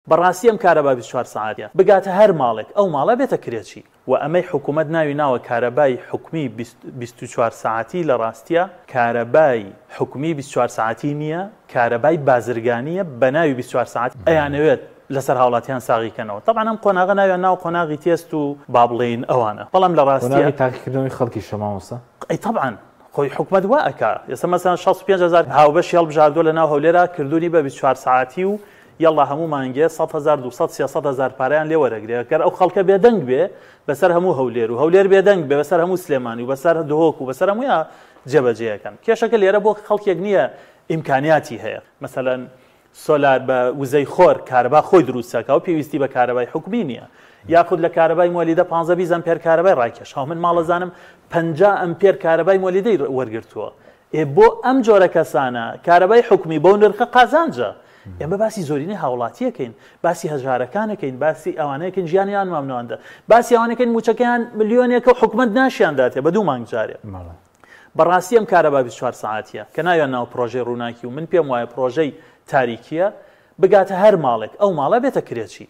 بەڕاستی ئەم کارەبا 24 سەعاتیە بگاتە هەر ماڵێک ئەو ماڵە بێتە کرێچی. وە ئەمەی حکومەت ناوی ناوە کارەبای حکومی 24 سەعاتی لە ڕاستیا کارەبای حکومی 24 سەعاتی نیە کارەبای بازرگانیە بەناوی 24 سەعات ئەیانەوێت لەسەر هاوڵاتیان ساغی کەنەوە تەبعەن ئەم قۆناغە ناویان ناوە قۆناغی تێست و با بڵێین ئەوانە بەڵام لە ڕاستیا قۆناغی تاقیکردنەوەی خەڵکیشە مامۆستا. ئەی تەبعەن خۆی حکومەت وا ئەکا ئێستا مەسەلەن 65 هەزار هاوبەشی هەڵبژاردووە لەناو هەولێرا کردوونی بە 24 سەعاتی و یەڵا هەموو مانگێ 100 هەزار 200 300 هەزار پارەیان لێ وەرەگرێ گەر ئەو خەڵکە بێدەنگ بێ بەسەر هەموو هەولێر و هەولێر بێدەنگ بێ بەسەر هەموو سلێمانی و بەسەر دهۆک و بەسەر هەموویا جێبەجێ ئەکەن. کێشەکە لێرە بۆ خەڵکێک نییە ئیمکانیاتی هەیە مەسەلەن سۆلار بە وزەی خۆر کارەبا خۆی دروست ئەکا و پێویستی بە کارەبای حکومی نییە. یاخود لە کارەبای مۆلیدە پانزە 20 ئەمپێر کارەبای ڕاکێشاوە. من ماڵەزانم 50 ئەمپێر کارەبای مۆلیدەی وەرگرتووە. ئێ بۆ ئەم جۆرە کەسانە کارەبای حکومی بەو نرخە قازانجە. ئێمە باسی زۆرینەی هاوڵاتیەکەین، باسی هەژارەکانەکەین، باسی ئەوانەیەکەین ژیانیان مامناوەندە، باسی ئەوانەکەین مووچەکەیان ملیۆنێکە و حکومەت ناشیان داتێ بە 2 مانگ جارێ. بەڕاستی ئەم کارەبا 24 سەعاتیە کە ناویان ناوە پرۆژەی ڕووناکی و من پێم وایە پرۆژەی تاریکیە بگاتە هەر ماڵێک ئەو ماڵە بێتە کرێچی.